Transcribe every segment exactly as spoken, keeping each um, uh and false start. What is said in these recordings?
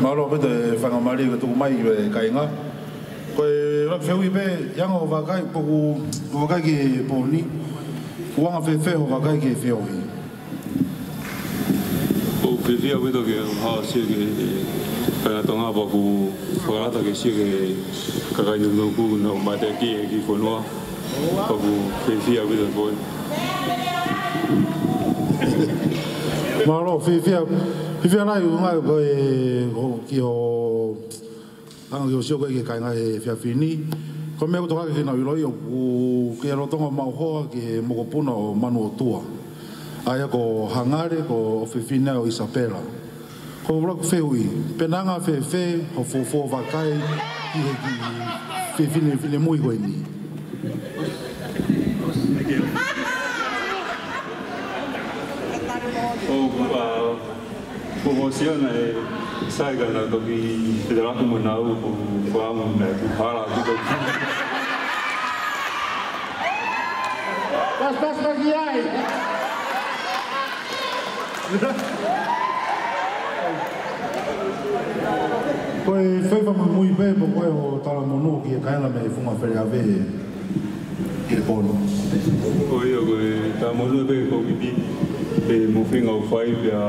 Mālō ʻaupito e faingamālie kuo tuku mai ki he kāinga. Ko e ʻuluaki fehuʻi pē, ʻi he anga hoʻo vakai, pe ʻoku, hoʻo vakai ki he pō ni, ʻoku anga fēfē hoʻo vakai ki he feohi? ʻOku ou fiefia ʻaupito ke u hao ʻo sio ki he kāinga Tonga pea ʻoku ou fakalata ke sio ki he kakai nukunuku naʻa nau mateakiʻi e kiʻi fonua. ʻOku ou fiefia ʻaupito he pō ni. Mālō, fiefia, fiefia lahi ʻuhinga ko e, ko e kiʻi anga ke u sio ko ē ki he kāinga he efiafi ni. Ko e meʻa ʻoku tokanga ke nau ʻiloʻi ʻoku kei lolotonga maʻu hoa ki he mokopuna ʻo Manuʻotua. ʻA ia ko Hangale, ko e ʻofefine ʻo ʻIsapela. Ko e ʻuluaki fehuʻi, pe naʻe anga fēfē hoʻo fuofua vakai ki he kiʻi fefine, finemui ko eni? ʻOku, ʻa, ko hoʻo sio naʻe sai ka naʻe toki fetalaku mo naua, ʻoku ou fakaʻamu naʻe tuku hala atu toki. Pas, pas, pas ki ai. Ko e fai fakamuimui pē, pe ko e hā hoʻo talamonū ki he kāinga mei Funga Feleʻave he pō ni. Ko ia, ko e talamonū pē ko e kiʻi, pē mo e feinga ʻoku fai pea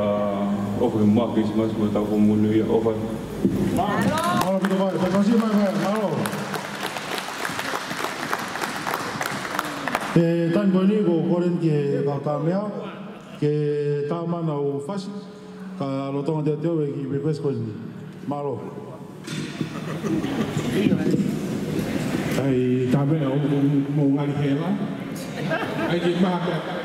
ʻofa ke maʻu e Kilisimasi mo e Taupotu Monūʻia, ʻofa. Mālō ʻaupito, fai, fai, fai, fai, mālō. He taimi ko eni ʻoku ou kole ki he kau tāmeʻa ke tā mai ʻenau fasi, ka lolotonga teuteu e kiʻi request ko eni. Mālō. ʻAi, tāmeʻa ʻoku mou ngali hela. ʻAi, ke maha pē.